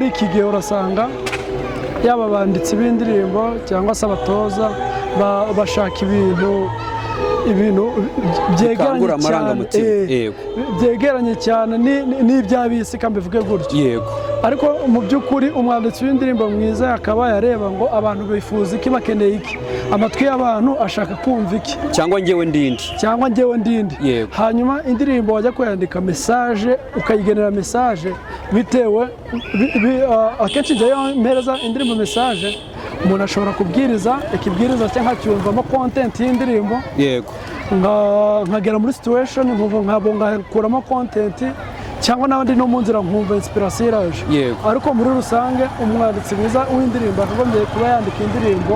Muri iki gihe urasanga yaba abanditsi b'indirimbo cyangwa se abatoza bashaka ibintu byegeranye Bikangura cyane, amarangamutima. Byegeranye cyane n'iby'ab'isi, kandi mbivuge gutyo. Ariko mu by'ukuri umwanditsi w'indirimbo mwiza yakabaye areba ngo abantu bifuza iki, bakeneye iki, amatwi y'abantu ashaka kumva iki, cyangwa njyewe ndindi, cyangwa njyewe ndindi. Hanyuma indirimbo wajya kuyandika, message ukayigenera message bitewe akenshi njyewe mpereza indirimbo message. Umuntu ashobora kubwiriza ikibwiriza cyangwa acyumvamo content y'indirimbo, nkagera muri situation nkumva ngakuramo content, cyangwa n'abandi no mu nzira nkumva inspiration iraje. Ariko muri rusange umwanditsi mwiza w'indirimbo akagombye kuba yandika indirimbo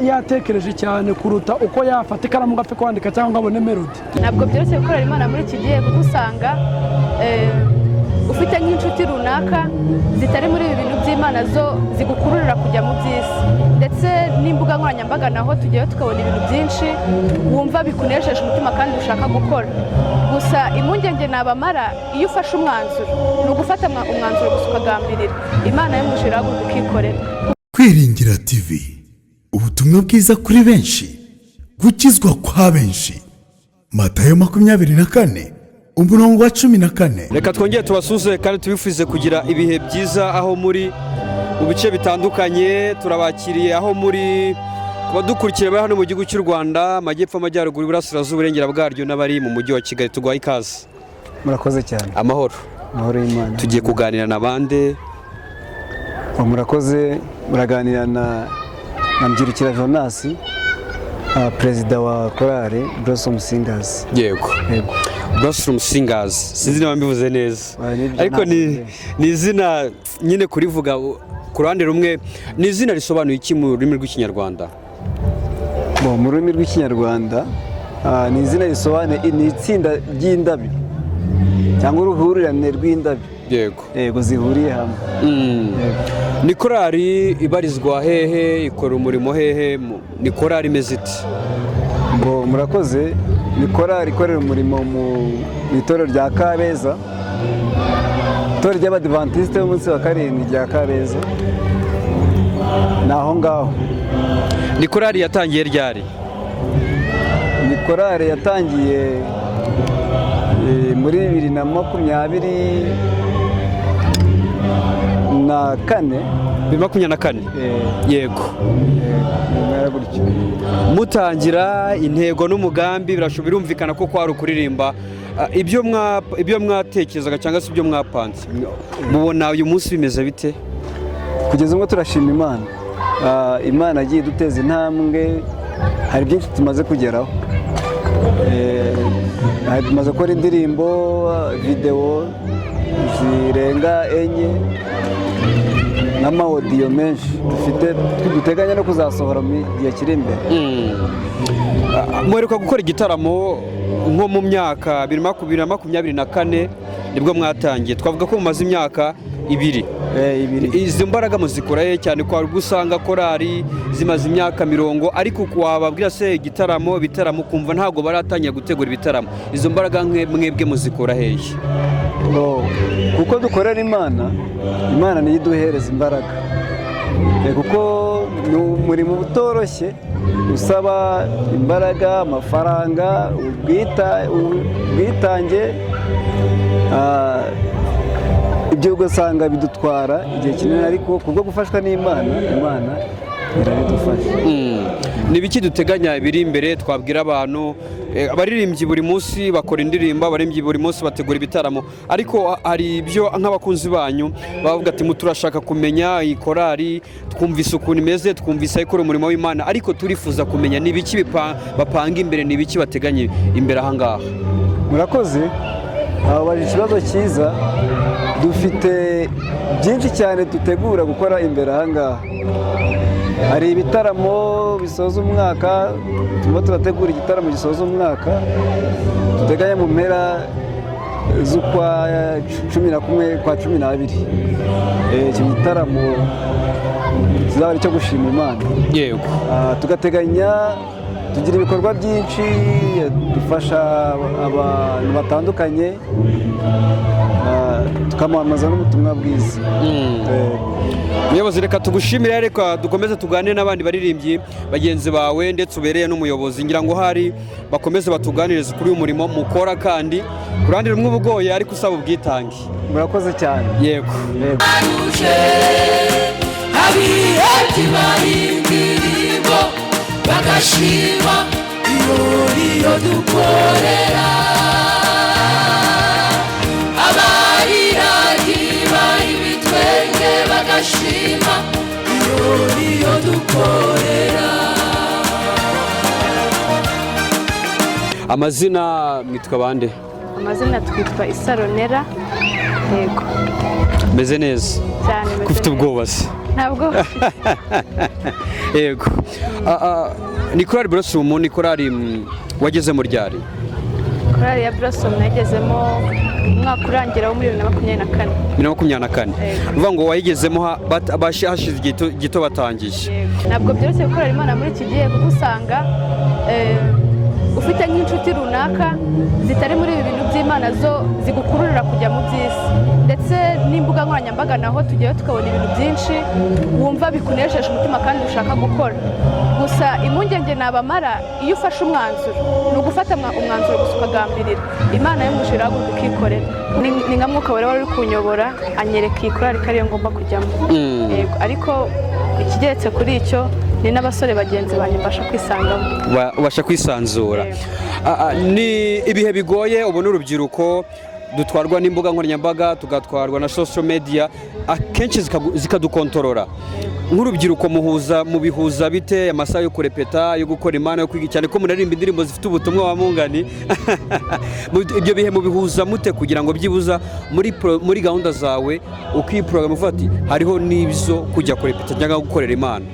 yatekereje cyane kuruta uko yafata ikaramu ngo apfe kwandika cyangwa ngo abone melody. Ntabwo byoroshye gukorera Imana muri iki gihe, kuko usanga ufite nk'inshuti runaka zitari muri ibi bintu by'Imana, zo zigukururira kujya mu by'isi, ndetse n'imbuga nkoranyambaga naho tujyayo tukabona ibintu byinshi wumva bikunejeje umutima kandi ushaka gukora. Gusa impungenge nabamara, iyo ufashe umwanzuro, ni ugufata umwanzuro gusa ukagambirira Imana yo mu ijuru, irahaguruka ukikorera. Kwiringira TV, ubutumwa bwiza kuri benshi, gukizwa kwa benshi. Matayo 24, umurongo wa 14. Reka twongere tubasuhuze kandi tubifuze kugira ibihe byiza aho muri mu bice bitandukanye. Turabakiriye aho muri, kubadukurikiye bari hano mu gihugu cy'u Rwanda, amajyepfo, amajyaruguru, iburasirazuba, uburengera bwaryo, n'abari mu mujyi wa Kigali. Tuguhaye ikaze. Murakoze cyane. Amahoro? Amahoro y'Imana. Tugiye kuganira na bande? Oh, murakoze. Muraganira na Mbyirukira Jonas, perezida wa korale Blossom Singers. Yego. Blossom Singers, sinzi niba mbivuze neza. Oya, nibyo, ariko ntabwo ni bibeshye. Ni izina nyine kurivuga ku ruhande rumwe, ni izina risobanuye iki mu rurimi rw'Ikinyarwanda? Bon, mu rurimi rw'Ikinyarwanda ni izina risobanuye, ni itsinda ry'indabyo cyangwa uruhurirane rw'indabyo. Yego, zihuriye hamwe. Yego. Ni korali ibarizwa hehe, ikora umurimo hehe, ni korali imeze ite? Ngo murakoze. Ni korali ikorera umurimo mu itorero rya Kabeza, itorero ry'Abadivantisite b'umunsi wa karindwi rya Kabeza, ni aho ngaho. Ni korali yatangiye ryari? Ni korali yatangiye muri 2024. 2024? Yego. Bimera gutyo. Mutangira, intego n'umugambi birumvikana ko kwari ukuririmba. Ibyo mwatekerezaga cyangwa se ibyo mwapanze, mubona uyu munsi bimeze bite? Kugeza ubwo turashima Imana. Imana yagiye iduteza intambwe, hari byinshi tumaze kugeraho. Tumaze gukora indirimbo, videwo zirenga enye n'ama audio menshi dufite, duteganya no kuzasohora mu gihe kiri imbere. Muheruka gukora igitaramo nko mu myaka 2024 nibwo mwatangiye, twavuga ko mumaze imyaka 2. 2. Izi mbaraga muzikura he, cyane ko hari ubwo usanga korali zimaze imyaka mirongo, ariko wababwira se igitaramo, ibitaramo, ukumva ntabwo baratangira gutegura ibitaramo? Izo mbaraga mwebwe muzikura hehe? Oh, kuko dukorera Imana, Imana niyo iduhereza imbaraga. Kuko ni umurimo utoroshye usaba imbaraga, amafaranga, ubwitange, ibyo ugasanga bidutwara igihe kinini, ariko kubwo gufashwa n'Imana, Imana irabidufasha. Ni ibiki duteganya biri imbere twabwira abantu? Abaririmbyi buri munsi bakora indirimbo, abaririmbyi buri munsi bategura ibitaramo, ariko hari ibyo nk'abakunzi banyu bavuga ati turashaka kumenya iyi korali, twumvise ukuntu imeze, twumvise ikora umurimo w'Imana, ariko turifuza kumenya ni ibiki bapanga imbere, ni ibiki bateganya imbere aha ngaha? Murakoze, baje ikibazo cyiza. Dufite byinshi cyane dutegura gukora imbere aha ngaha. Hari ibitaramo bisoza umwaka, turimo turategura igitaramo gisoza umwaka duteganya mu mpera z'ukwa 11, kwa 12. Icyo gitaramo kizaba ari icyo gushima Imana. Tugateganya, tugira ibikorwa byinshi dufasha abantu batandukanye. tukamamaza n'ubutumwa bwiza. Muyobozi, reka tugushimire, reka dukomeze tuganire n'abandi baririmbyi bagenzi bawe ndetse ubereye n'umuyobozi, ngira ngo hari bakomeze batuganirize kuri uyu murimo mukora, kandi ku ruhande rumwe uba ugoye ariko usaba ubwitange. Murakoze cyane. Yego. Yego. Abihebye indirimbo bagashima iyo niyo dukorera, abariragiba ibitwenge bagashima iyo niyo dukorera. Amazina mwitwa bande? Amazina twitwa Isaronera, yego. Meze neza? Cyane, meze Ko ufite neza. ubwoba se? Ntabwo. Yego. Ni korali Blossom, ni korali wageze mu ryari? Korali ya Blossom nagezemo umwaka urangira wo muri 2024. 2024? Yego. Uvuga ngo wayigezemo hashize igihe gito batangiye. Yego. Ntabwo byoroshye gukorera Imana muri iki gihe, kuko usanga ufite nk'inshuti runaka zitari muri ibi bintu by'Imana, zo zigukururira kujya mu by'isi, ndetse n'imbuga nkoranyambaga naho tujyayo tukabona ibintu byinshi wumva bikunejeje umutima kandi ushaka gukora. Gusa impungenge nabamara, iyo ufashe umwanzuro, ni ugufata umwanzuro gusa ukagambirira Imana yo mu ijuru, irahaguruka ukikorera. Ni nka Mwuka Wera wari uri kunyobora, anyereka iyi korali ko ariyo ngomba kujyamo. Yego, ariko ikigeretse kuri icyo ni n'abasore bagenzi banjye mbasha kwisangamo. Ubasha kwisanzura. Yego. Ni ibihe bigoye, ubona urubyiruko dutwarwa n'imbuga nkoranyambaga, tugatwarwa na social media, akenshi zikadukontorora. Nk'urubyiruko muhuza, mubihuza bite amasaha yo kurepeta, yo gukora Imana, yo kwiga, cyane ko munaririmba indirimbo zifite ubutumwa wa mungani? Ibyo bihe mubihuza mute kugira ngo byibuza muri gahunda zawe ukiporogaramu uvuga ati hariho n'ibyo kujya kurepeta cyangwa gukorera Imana?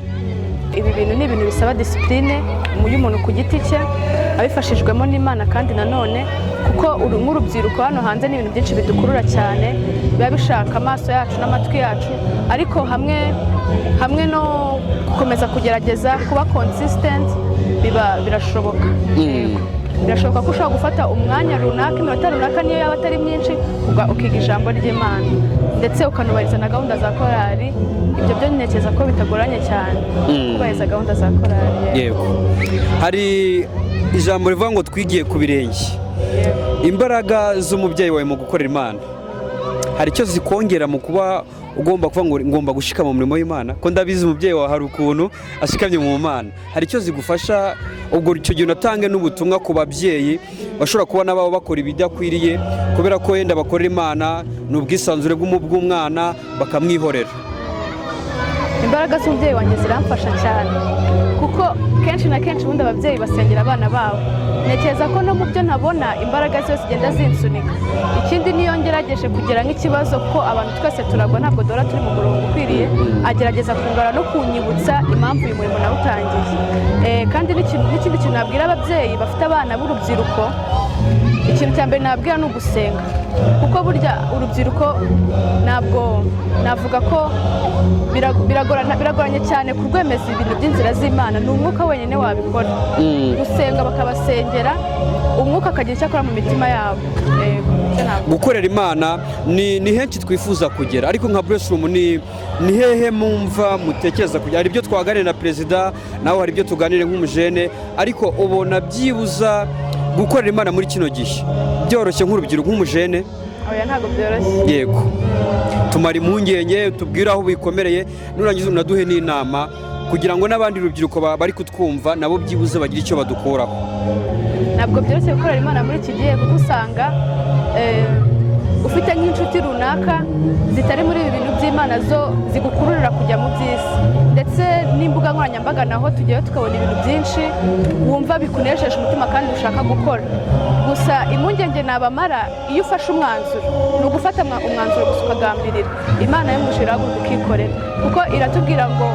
Ibi bintu ni ibintu bisaba discipline y'umuntu ku giti cye abifashijwemo n'Imana, kandi nanone kuko nk'urubyiruko hano hanze ni ibintu byinshi bidukurura cyane, biba bishaka amaso yacu n'amatwi yacu, ariko hamwe no gukomeza kugerageza kuba consistent biba birashoboka. Yego. Birashoboka ko ushobora gufata umwanya runaka, iminota runaka, niyo yaba atari myinshi, ukiga ijambo ry'Imana ndetse ukanubahiriza na gahunda za korali. Ibyo byo ntekereza ko bitagoranye cyane kubahiriza gahunda za korali. Yego, hari ijambo rivuga ngo twigiye ku birenge. Imbaraga z'umubyeyi wawe mu gukorera Imana hari icyo zikongera mu kuba ugomba kuvuga ngo ngomba gushikama mu murimo w'Imana? Ko ndabizi umubyeyi wawe hari ukuntu ashikamye mu Mana, hari icyo zigufasha? Ubwo icyo gihe unatange n'ubutumwa ku babyeyi bashobora kuba nabo bakora ibidakwiriye kubera ko wenda bakorera Imana ni ubwisanzure bw'umwana bakamwihorera. Imbaraga z'umubyeyi wanjye ziramfasha cyane, kuko kenshi na kenshi ubundi ababyeyi basengera abana babo. Ntekereza ko no mu byo ntabona imbaraga zose zigenda zinsunika. Ikindi, niyo ngerageje kugira nk'ikibazo, kuko abantu twese turagwa, ntabwo duhora turi mu murongo ukwiriye, agerageza kungara no kunyibutsa impamvu uyu murimo nawutangiye. Kandi n'ikindi kintu nabwira ababyeyi bafite abana b'urubyiruko, ikintu cya mbere nabwira ni ugusenga, kuko burya urubyiruko ntabwo navuga ko biragoranye cyane kurwemeza ibintu by'inzira z'Imana, ni Umwuka wenyine wabikora. Gusenga, bakabasengera, Umwuka akagira icyo akora mu mitima yabo. Yego, icyo navuga. Gukorera Imana ni henshi twifuza kugera, ariko nka Blossom ni hehe mumva mutekereza kugera? Hari ibyo twaganira na perezida, nawe hari ibyo tuganire nk'umujene, ariko ubona byibuza gukorera Imana muri kino gihe byoroshye nk'urubyiruko, nk'umujene? Oya, ntabwo byoroshye. Yego, tumara impungenge, tubwire aho bikomereye, nurangiza unaduhe n'inama kugira ngo n'abandi rubyiruko bari kutwumva nabo byibuze bagire icyo badukuraho. Ntabwo byoroshye gukorera Imana muri iki gihe, kuko usanga ufite nk'inshuti runaka zitari muri ibi bintu by'Imana, zo zigukururira kujya mu by'isi, ndetse n'imbuga nkoranyambaga naho tujyayo tukabona ibintu byinshi wumva bikunejeje umutima kandi ushaka gukora. Gusa impungenge nabamara, iyo ufashe umwanzuro, ni ugufata umwanzuro gusa ukagambirira Imana yo mu ijuru, irahaguruka ukikorera, kuko iratubwira ngo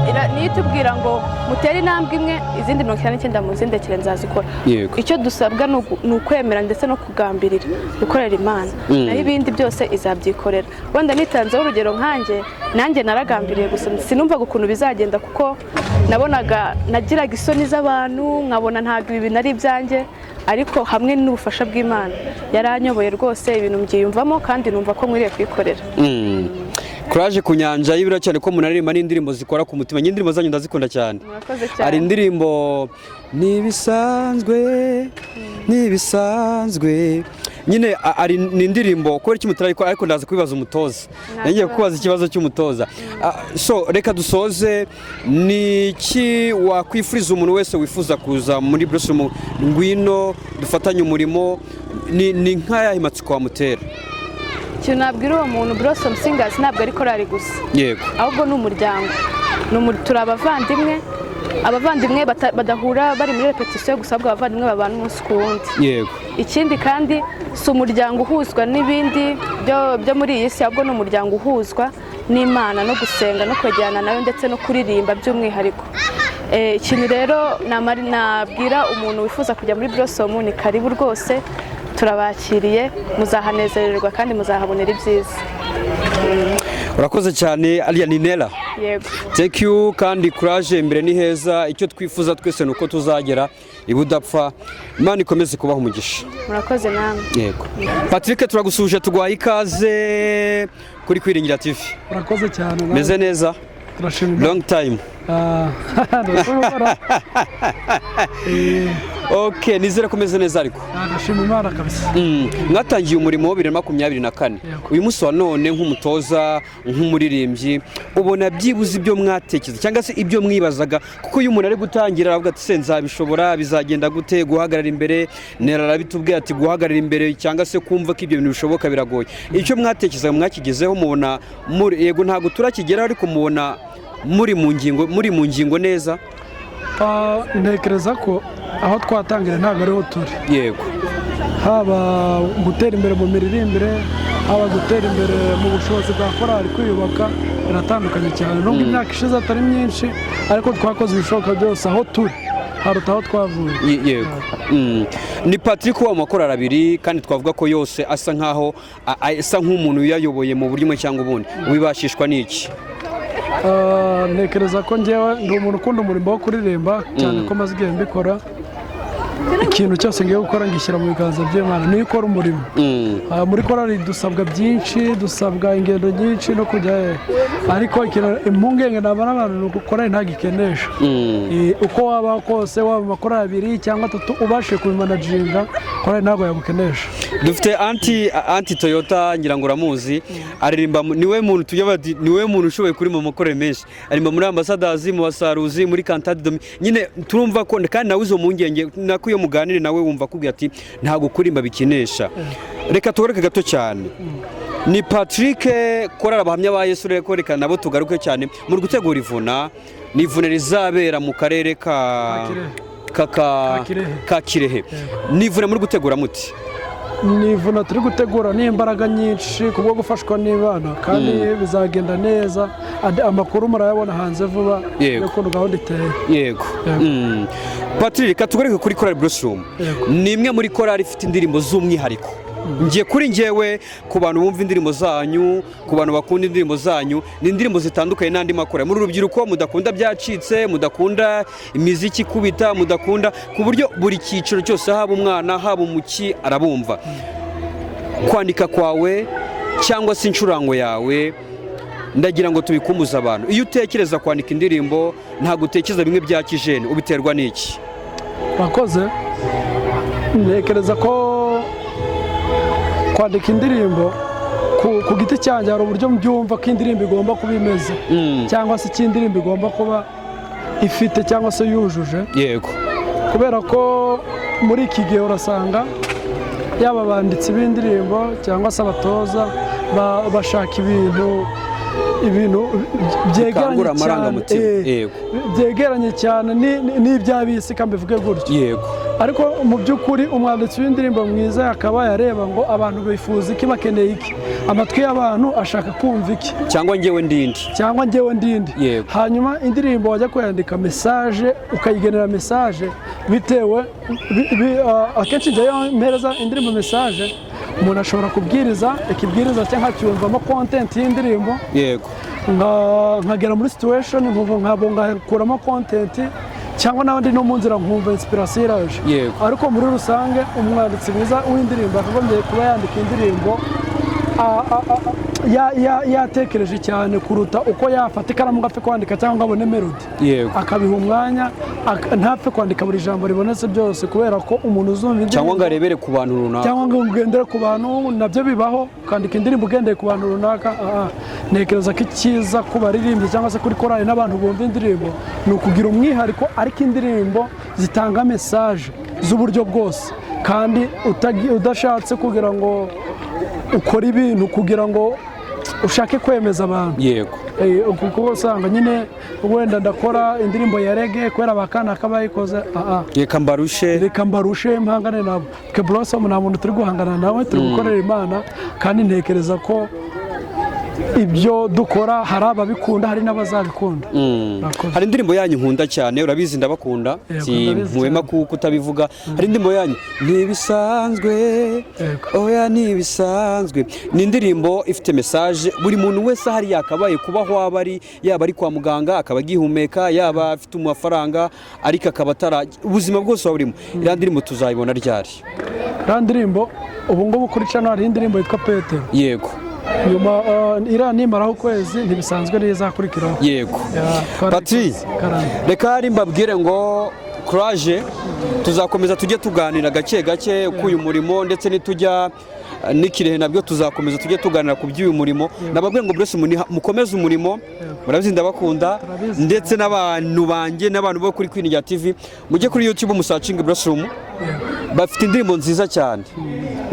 Niyo itubwira ngo mutere intambwe imwe, izindi 99 muzindekere, nzazikora. Icyo dusabwa ni ukwemera ndetse no kugambirira gukorera Imana, naho ibindi byose izabyikorera. Wenda nitanzeho urugero nkanjye, nanjye naragambiriye gusa sinumvaga ukuntu bizagenda, kuko nabonaga nagiraga isoni z'abantu, nkabona ntabwo ibi bintu ari ibyanjye. Ariko hamwe n'ubufasha bw'Imana yaranyoboye rwose, ibintu mbyiyumvamo kandi numva ko nkwiriye kuyikorera. Courage ku nyanja y'ibiro, cyane ko munaririmba n'indirimbo zikora ku mutima. Njye indirimbo zanyu ndazikunda cyane. Murakoze cyane. Hari indirimbo "Ntibisanzwe, ntibisanzwe" nyine ari ni indirimbo kubera iki mutarayikora? Ariko ndaza kubibaza umutoza. Nta Ngiye kibazo. kubaza ikibazo cy'umutoza. So reka dusoze. Ni iki wakwifuriza umuntu wese wifuza kuza muri Blossom, ngwino dufatanye umurimo? Ni nk'ayahe matsiko wamutera? Ikintu nabwira uwo muntu, Blossom Singers ntabwo ari korali gusa, ahubwo ni umuryango. Turi abavandimwe, abavandimwe badahura bari muri répétition gusa, ahubwo abavandimwe babana umunsi ku wundi. Ikindi kandi, si umuryango uhuzwa n'ibindi byo muri iyi si, ahubwo ni umuryango uhuzwa n'Imana no gusenga no kwegerana nayo ndetse no kuririmba by'umwihariko. Ikintu rero nabwira umuntu wifuza kujya muri Blossom, ni karibu rwose, turabakiriye, muzahanezererwa kandi muzahabonera ibyiza. Urakoze cyane, ariya ni Nera. Yego. Thank you kandi courage, imbere ni heza. Icyo twifuza twese ni uko tuzagera ibudapfa. Imana ikomeze kubaha umugisha. Murakoze namwe. Yego. Patrick, turagusuhuje, tuguhaye ikaze kuri Kwiringira TV. Urakoze cyane nawe. Meze neza? Turashima Imana. Long time. Ah, ndashima. Ok, nizere ko umeze neza ariko. Ndashima Imana kabisa. Mwatangiye umurimo wa 2024. Yego. Uyu munsi wa none, nk'umutoza, nk'umuririmbyi, ubona byibuze ibyo mwatekereza cyangwa se ibyo mwibazaga? Kuko iyo umuntu ari gutangira aravuga ati: "Se nzabishobora? Bizagenda gute guhagarara imbere?" Nera arabitubwiye ati guhagarara imbere cyangwa se kumva ko ibyo bintu bishoboka biragoye. Icyo mwatekerezaga mwakigezeho? Mubona muri, yego ntabwo turakigeraho, ariko mubona muri mu ngingo neza? Ah, ntekereza ko aho twatangira ntabwo ariho turi. Haba gutera imbere mu miririmbire, haba gutera imbere mu bushobozi bwa korali, kwiyubaka, biratandukanye cyane. Nubwo imyaka ishize atari myinshi, ariko twakoze ibishoboka byose, aho turi haruta aho twavuye. Yego. Ni Patrick wa makorali abiri, kandi twavuga ko yose asa nkaho asa nk'umuntu uyayoboye mu buryo bumwe cyangwa ubundi. Wibashishwa n'iki? Ah, ntekereza ko ngewe ndi umuntu ukunda umurimo wo kuririmba cyane, ko maze igihe mbikora. Ikintu cyose ngiye gukora ngishyira mu biganza by'Imana, niyo ikora umurimo. Ah, muri korali dusabwa byinshi, dusabwa ingendo nyinshi no kujya he. Ariko ikintu impungenge nabona abantu ni uko korali ntabwo ikenesha. Uko waba kose, waba amakorali abiri cyangwa atatu, ubashije kubimanaginga, korali ntabwo yagukenesha. Dufite anti Toyota, ngira ngo uramuzi, aririmba niwe muntu tujya bati niwe muntu ushoboye kuri mu makorali menshi. Aririmba muri Ambassadors, mu Basaruzi, muri Cantate Domi. Nyine turumva ko kandi nawe izo mpungenge nako iyo muganire nawe wumva akubwira ati ntabwo kurimba bikinesha. Reka tugaruke gato cyane. Ni Patrick, korali Abahamya ba Yesu, rero reka nabo tugaruke cyane muri gutegura ivuna. Ni ivuna rizabera mu karere ka Kirehe. ka Ka Kirehe. Ka Kirehe. Ni ivuna muri gutegura muti? Ni ivuna turi gutegura n'imbaraga nyinshi kubwo gufashwa n'Imana, kandi bizagenda neza. Amakuru murayabona hanze vuba y'ukuntu gahunda iteye. Yego. Patrick, reka tugaruke kuri korali Blossom. Yego. Ni imwe muri korali ifite indirimbo z'umwihariko. Ngiye kuri njyewe, ku bantu bumva indirimbo zanyu, ku bantu bakunda indirimbo zanyu, ni indirimbo zitandukanye n'andi makorali. Muri urubyiruko mudakunda byacitse, mudakunda imiziki ikubita, mudakunda, ku buryo buri cyiciro cyose, haba umwana, haba umuki, arabumva. Kwandika kwawe cyangwa se incurango yawe, ndagira ngo tubikumbuze abantu. Iyo utekereza kwandika indirimbo, ntabwo utekereza bimwe bya kijene, ubiterwa n'iki? Murakoze. Ntekereza ko kwandika indirimbo ku giti cyanjye, hari uburyo mbyumva ko indirimbo igomba kuba imeze, cyangwa se icyo indirimbo igomba kuba ifite cyangwa se yujuje. Kubera ko muri iki gihe urasanga yaba abanditsi b'indirimbo cyangwa se abatoza bashaka ibintu byegeranye Bikangura cyane, amarangamutima. Byegeranye cyane n'iby'ab'isi, kandi mbivuge gutyo. Ariko mu by'ukuri umwanditsi w'indirimbo mwiza yakabaye areba ngo abantu bifuza iki, bakeneye iki. Amatwi y'abantu ashaka kumva iki? Cyangwa njyewe ndindi? Cyangwa njyewe ndindi. Hanyuma indirimbo wajya kuyandika message, ukayigenera message bitewe akenshi njyewe mpereza indirimbo message, umuntu ashobora kubwiriza ikibwiriza cyangwa nkacyumvamo content y'indirimbo, nkagera muri situation nkumva nkabo ngakuramo content, cyangwa n'abandi no mu nzira nkumva inspiration iraje. Ariko muri rusange umwanditsi mwiza w'indirimbo akagombye kuba yandika indirimbo yatekereje cyane kuruta uko yafata ikaramu ngo apfe kwandika cyangwa ngo abone melody, akabiha umwanya, ntapfe kwandika buri jambo ribonetse byose, kubera ko umuntu uzumva indirimbo Cyangwa ngo arebere ku bantu runaka. Cyangwa ngo ugendere ku bantu, nabyo bibaho, ukandika indirimbo ugendeye ku bantu runaka. Ntekereza ko icyiza ku baririmbyi cyangwa se kuri korali n'abantu bumva indirimbo ni ukugira umwihariko, ariko indirimbo zitanga message z'uburyo bwose, kandi udashatse kugira ngo ukore ibintu kugira ngo ushake kwemeza abantu. Kuko usanga nyine wenda ndakora indirimbo ya reggae kubera abakanaka bayikoze. Reka mbarushe. Reka mbarushe, mpangane nabo. Twe Blossom nta muntu turi guhangana nawe, turi gukorera Imana, kandi ntekereza ko ibyo dukora hari ababikunda, hari n'abazabikunda. Murakoze. Hari indirimbo yanyu nkunda cyane, urabizi ndabakunda. Yego, Si ndabizi nkuwema cyane. kutabivuga. Hari indirimbo yanyu "Ntibisanzwe". Oya, ntibisanzwe ni indirimbo ifite message buri muntu wese ahari yakabaye kuba aho aba ari, yaba ari kwa muganga akaba agihumeka, yaba afite amafaranga ariko akaba atara, ubuzima bwose waba burimo. Iriya ndirimbo tuzayibona ryari? Iriya ndirimbo, ubu ngubu kuri channel hariho indirimbo yitwa "Petero". Nyuma iriya nimaraho ukwezi, "Ntibisanzwe" niyo izakurikiraho. Ya, Patri, karame. Reka hari mbabwire ngo courage, tuzakomeza tujye tuganira gake gake ku uyu murimo, ndetse nitujya n'ikirehe nabyo tuzakomeza tujye tuganira ku by'uyu murimo. Nababwire ngo bless, mukomeze umurimo, murabizi ndabakunda. Turabizi. Ndetse n'abantu banjye n'abantu bo kuri Kwiringira TV, mujye kuri YouTube musearchinge Bless, bafite indirimbo nziza cyane.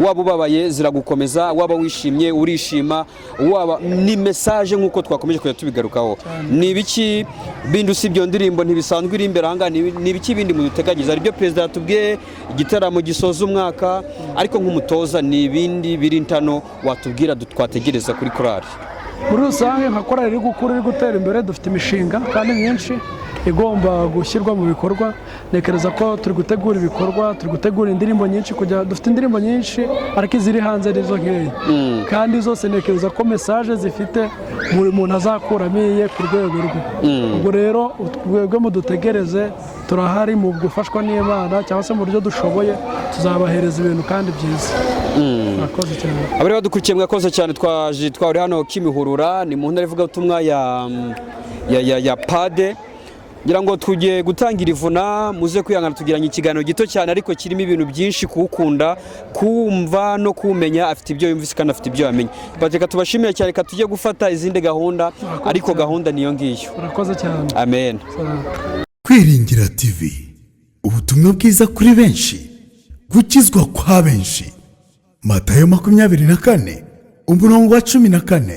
Waba ubabaye ziragukomeza, waba wishimye urishima, waba ni message nk'uko twakomeje kujya tubigarukaho. Ni ibiki bindi usibye iyo ndirimbo "Ntibisanzwe" iri imbere ahangaha? Ni ibiki bindi muduteganyiriza? Hari ibyo perezida yatubwiye, igitaramo gisoza umwaka, ariko nk'umutoza ni ibindi biri ntano watubwira twategereza kuri korali? Muri rusange nka korali iri gukura, iri gutera imbere, dufite imishinga kandi myinshi igomba gushyirwa mu bikorwa. Ntekereza ko turi gutegura ibikorwa, turi gutegura indirimbo nyinshi. Kujya dufite indirimbo nyinshi, ariko iziri hanze nizo nkeya, kandi zose ntekereza ko message zifite buri muntu azakuramo iye ku rwego rwe. Ubwo rero twebwe mudutegereze, turahari mu gufashwa n'Imana cyangwa se mu buryo dushoboye tuzabahereza ibintu kandi byiza. Murakoze cyane. Abari badukurikiye, mwakoze cyane. Twaje twari hano Kimihurura, ni mu ntara ivugabutumwa ya Pade. Ngira ngo tugiye gutangira ivuna, muze kwihangana tugiranye ikiganiro gito cyane ariko kirimo ibintu byinshi. Kuwukunda, kuwumva no kuwumenya, afite ibyo yumvise kandi afite ibyo yamenye. Reka tubashimire cyane, reka tujye gufata izindi gahunda, ariko gahunda niyo ngiyo. Murakoze cyane. Amen. Kwiringira TV, ubutumwa bwiza kuri benshi, gukizwa kwa benshi. Matayo 24 umurongo wa 14.